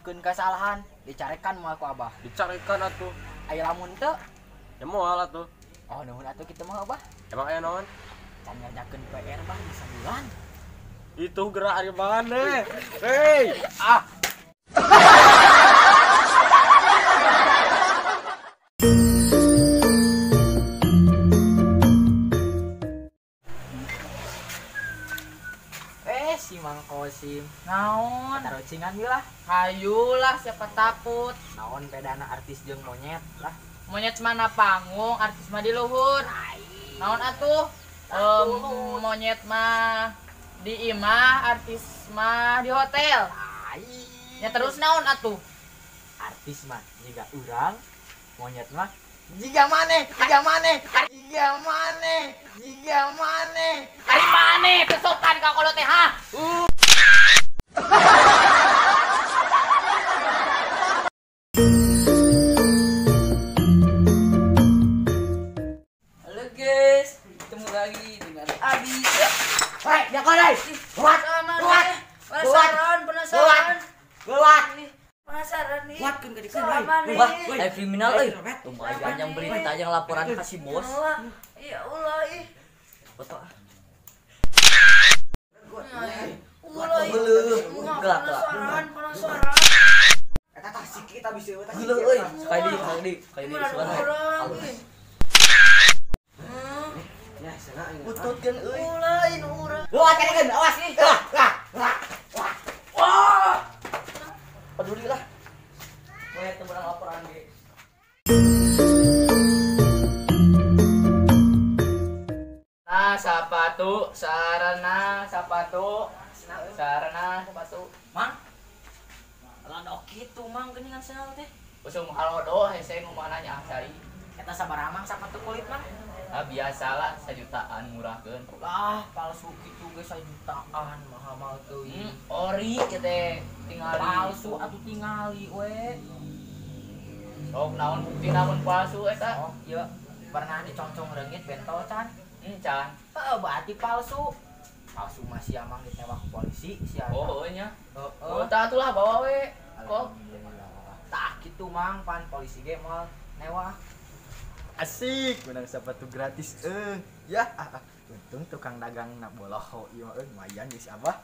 Ngelakukeun kesalahan dicarekan moal ku abah. Dicarekan atuh. Aya lamun teu? Ya moal atuh. Oh nuhun atuh kitu mah abah. Emang aya naon? Can ngerjakeun PR bah di sabulan. Itu gerak ari maneh. Hei, ah. Si Mang Kosim. Naon? Tarucingan lah. Hayulah siapa takut. Naon bedana artis jeung monyet lah. Monyet mana panggung, artis mah di luhur. Naon atuh? Monyet mah di imah, artis mah di hotel. Ya terus naon atuh? Artis mah jiga urang, monyet mah jiga maneh, jiga maneh, jiga maneh, jiga maneh. Ari maneh kesokan ka kolot teh ha. Halo guys, ketemu lagi dengan Abi. Hei, ya kau. Kuat, kuat. Penasaran, penasaran. Kuat. Penasaran nih. Kuat, nih. Wah, kriminal euy. Lumayan yang berita yang laporan kasih bos. Ya Allah ih. Foto ah. Ulah Penasaran, penasaran. Eta tah sikit bisa eta. Gila euy, sekali di, sekali di suara. Halus. Ya, sana aing. Butut kan euy. Ulah ini urang. Wah, keun awas ih. Wah, wah, wah. Wah. Peduli lah. Boleh temenan laporan ge. Nah, sapatu, sarana, sapatu, sarana, sapatu. Mang. Lado kitu mang geuningan sendal teh. Usum halodo hese nu mana nya cai. Eta sabaraha mang sapatu kulit mang? Ah biasalah sajutaan murahkeun. Lah, palsu kitu ge sajutaan mahal-mahal teuing. Ori ieu teh tingali. Palsu atuh tingali we. Sok naon bukti naon palsu eta? Oh, ieu pernah dicongcong reungit bentol can. Encan. Heeh, berarti palsu. Palsu mah sia mang ditewak ku polisi sia. Oh, heuh nya. Heeh. Oh, tah atulah bawa we. Kok tah kitu mang pan polisi ge moal newak. Asik, menang sepatu gratis Ya, untung tukang dagang nak boloho ieu mah lumayan geus abah.